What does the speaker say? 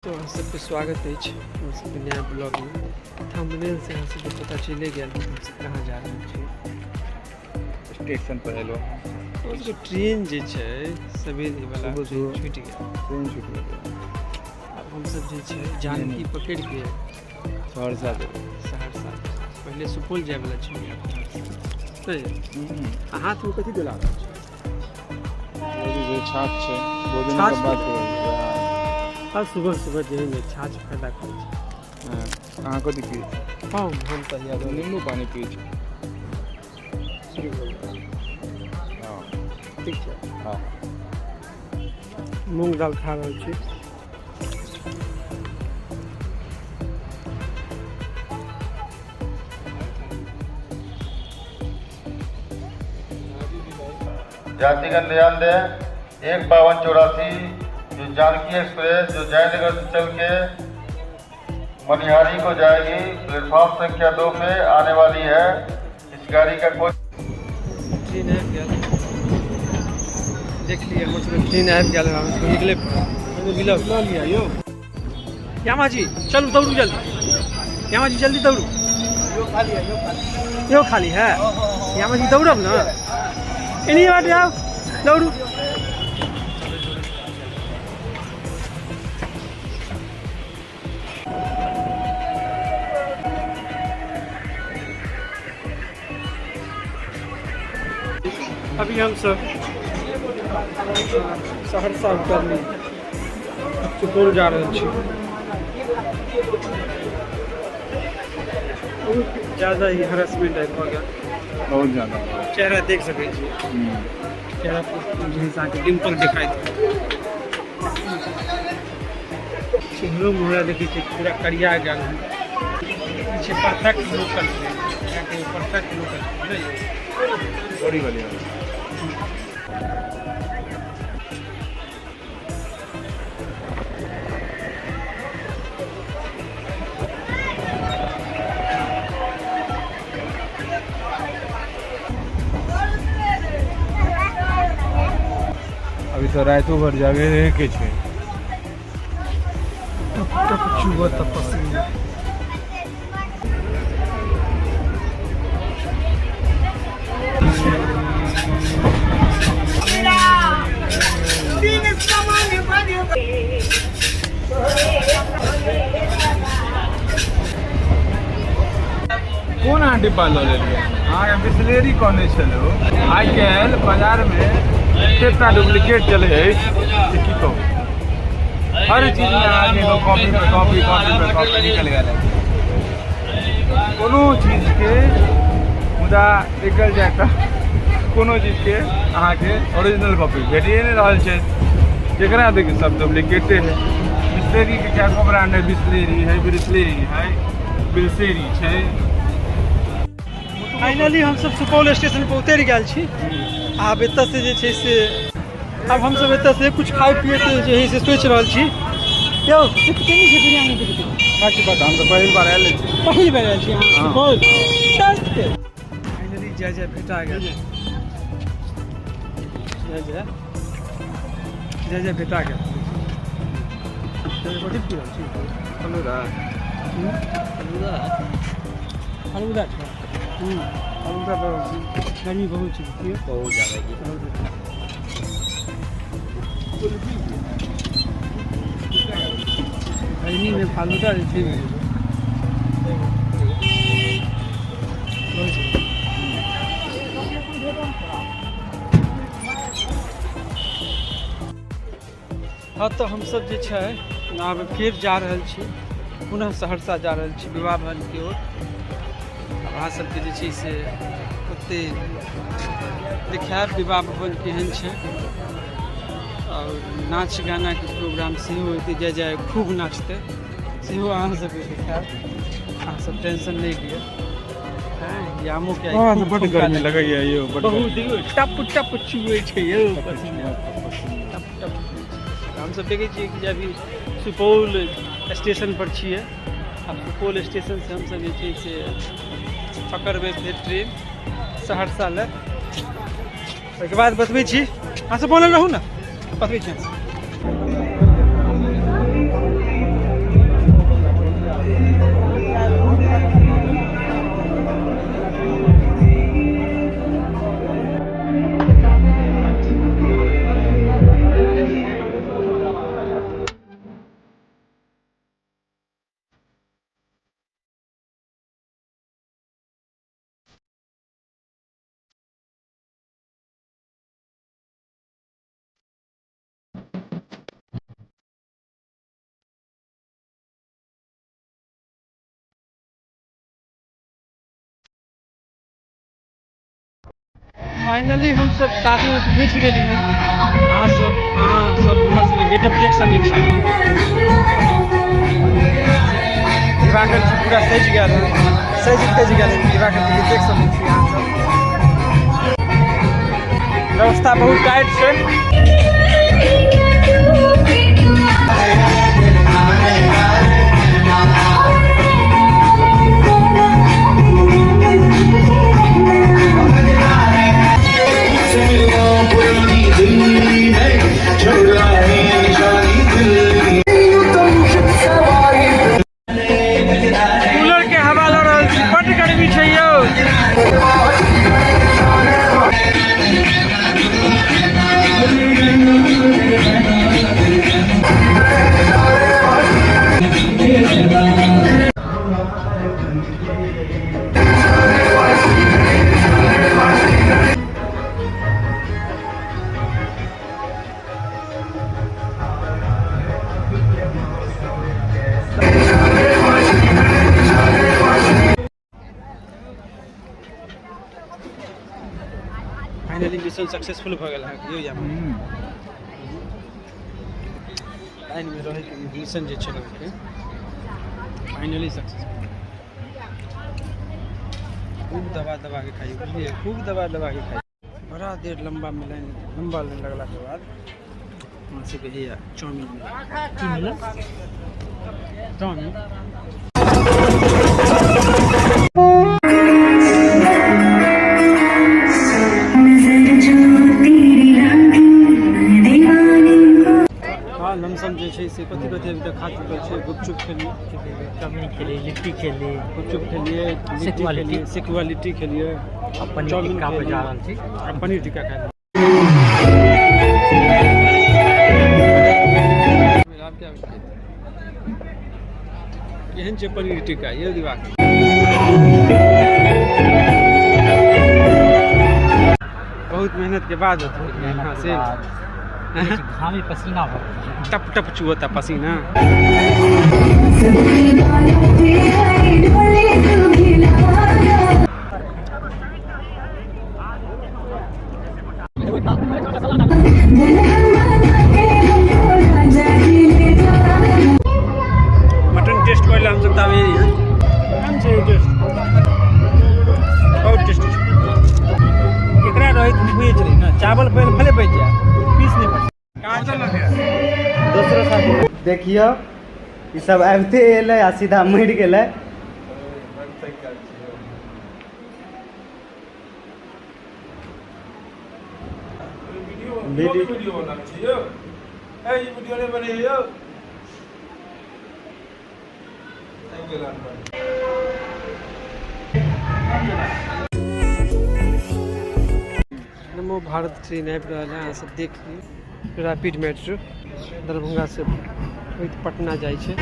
तो अहाँ सबके स्वागत अछि हमर सबके नया ब्लॉगमे। थंबनेल से अहाँ सबके पता चलि गेल कि हमसब कहाँ जा रहल छी। स्टेशन पर एलो। ओ जे ट्रेन जे छै सवेरे वाला सुबह सुबह। छूटि गेल। ट्रेन छूटि गेल। आब हमसब जे छै जानकी पकड़ि के सहरसा जेबै। सहरसा पहिले सुपौल जाय वाला छलियै, आब सहरसा। नहि आ हाथमे कथी डोला रहल छै? जे छाछ छै भोजन छाछ के बाद करल जेबै। आ सुबह सुबह जे है ने छाछ फायदा करै छै। हँ, अहाँ कथी पियै छी? हम तऽ याद निम्बू पानि पियै छी। शुरू भऽ गेल। हँ। ठीक छै। हँ। मूँग दाल खा रहल छी। यात्रीगण ध्यान दें, 15284 जो जानकी एक्सप्रेस जो जयनगर से चल के मनिहारी को जाएगी, प्लेटफॉर्म संख्या 2 पे आने वाली है। इस गाड़ी का कोई ट्रेन आबि गेल, देख लियै, हमर सबके ट्रेन आबि गेल, हम सबके निकले पड़ल। मिलब लऽ लिअ यौ। यामा जी, चलू दौड़ू जल्दी। यामा जी जल्दी दौड़ू। यो खाली है। यामा जी दौड़ब ना, एनी बाटे आओ, दौड़ू। अभी हम सब सहरसा उतरली, सुपौल जा रहल छी। बहुत ज्यादा ही हरासमेंट आबि भऽ गेल। बहुत ज्यादा। चेहरा देख सकै छी, चेहरा पर जे है से अहाँके डिम्पल देखाइत। चेहरो मोहरा देखै छी पूरा करिया गेल हन। ई छै परफेक्ट लोकल ट्रेन, अहाँके परफेक्ट लोकल ट्रेन नहि। बड़ी वाली। अभी तऽ रातिो भर जागे रहे के छै। टप टप चुअत पसीना। कोन अहाँ डिब्बा लऽ लेलियै? अहाँके बिसलेरी कहने छलहुँ। आइ काल्हि बाजारमे एतेक डुप्लीकेट चलै अछि जे की कहू, हर चीजमे अहाँके एगो कॉपी पे कॉपी, कॉपी पे कॉपी निकलि गेल अछि कोनो चीजके। मुदा देखल जाय तऽ कोनो चीजके अहाँके ओरिजिनल कॉपी भेटिए नहि रहल छै। जेकरा देखियौ सब डुप्लीकेटे है। बिसलेरीके कए गो ब्रांड है, बिसलेरी है, बिसलेरी है, बिलसेरी छै। फाइनली हमसब सुपौल स्टेशन पर उतरि गेल छी। आब एतऽ से जे छै से आब हमसब एतऽ से कुछ खाइ पिए के जे है से सोचि रहल छी। यौ केने छै बिरयानी के? की पता, हम तऽ पहिल बार आयल छी। पहिल बेर आयल छी अहाँ? हँ। सुपौल फाइनली जय जय भेटा गेल। जय जय, जय जय भेटा गेल। कथी पी रहल छी? फलूदा। फलूदा छै। फलूदा तऽ गर्मी बहुत छै देखियौ। बहुत ज्यादा की। गर्मी में फालूदा जे छै ने बहुत। हँ, तऽ हमसब जे छै आब फेर जा रहल छी, पुनः सहरसा जा रहल छी विवाह भवनके ओर। आब अहाँ सबके जे छै से ओते देखायब विवाह भवन केहन छै आओर नाच गानाके प्रोग्राम सेहो हेतै। जय जय खूब नाचतै, सेहो अहाँ सबके देखायब। अहाँ सब टेंशन नहि लिअ। हँ, यामोके आइ हँ, खूब बड्ड ठुमका गर्मी लगतै। लगैया यौ, बड्ड। बहुत देखियौ, टप टप चुऐ छै यौ पसीना, टप टप चुऐ छै। हमसब देखै छियै कि जे अभी सुपौल स्टेशन पर छियै। आब सुपौल स्टेशन से हमसब जे छै से पकड़बै फेर ट्रेन सहरसा लए। ओहिके बाद बतबै छी। अहाँ सब बनल रहू ने, बतबै छी अहाँ। फाइनली हम सब शादी में पहुँच गेलियै। अहाँ सब हमर सबके गेटअप देख सकै छी। दिवाकर जी पूरा सजि गेल हन, सजि धजि गेल हन। दिवाकर जी के देख सकै छी अहाँ सब। व्यवस्था बहुत टाइट छै। कूलर के हवा लऽ रहल छी, बड्ड गर्मी छै यौ। फाइनली मिशन सक्सेसफुल भऽ गेल अहाँके यौ। लाइनमे रहैके मिशन जे छल अहाँके फाइनली सक्सेसफुल। खूब दबा दबा के खाइए, बुझलियै? खूब दबा दबा के खाइए। बड़ा देर लंबा में लाइन, लंबा लाइन लगला के बाद हमरा सबके हैया चाउमीन मिलल। की मिलल? चाउमीन। हँ, लमसम जे छै से कथी कथी अभी तक खा चुकल छै? गुपचुप खेलियै। चाउमीन खेलियै, लिट्टी खेलियै। गुपचुप खेलियै, लिट्टी। सेकुआ लिट्टी। खेलियै, सेकुआ लिट्टी खेलियै। आ पनीर चाउमीन टिक्का पर जा खेलियै। रहल छी। आ पनीर टिक्का खाइ। आब क्या केहन छै पनीर टिक्का ये दिमाग? बहुत मेहनत के बाद यहाँ से। घामे पसीना भऽ गेल। टप टप चुअता पसीना। मटन टेस्ट करै लए हमसब तऽ आब एलियै। केहन छै टेस्ट? बहुत टेस्टी छै। एकरा रहैत बुझै छलै ने, चावल पहिले भले बचि जाय, पीस नहि बचै। दोसरो साथी देखियौ, ई सब आबिते एलै आ सीधा मरि गेलै। वीडियो वीडियो बनाबै छी यौ। ए, ई वीडियो नहि बनै यौ। आबि गेल अनपढ़। नमो भारत ट्रेन आबि रहल है, अहाँ सब देख लियौ। रैपिड मेट्रो दरभंगा से होइत पटना जाइ छै।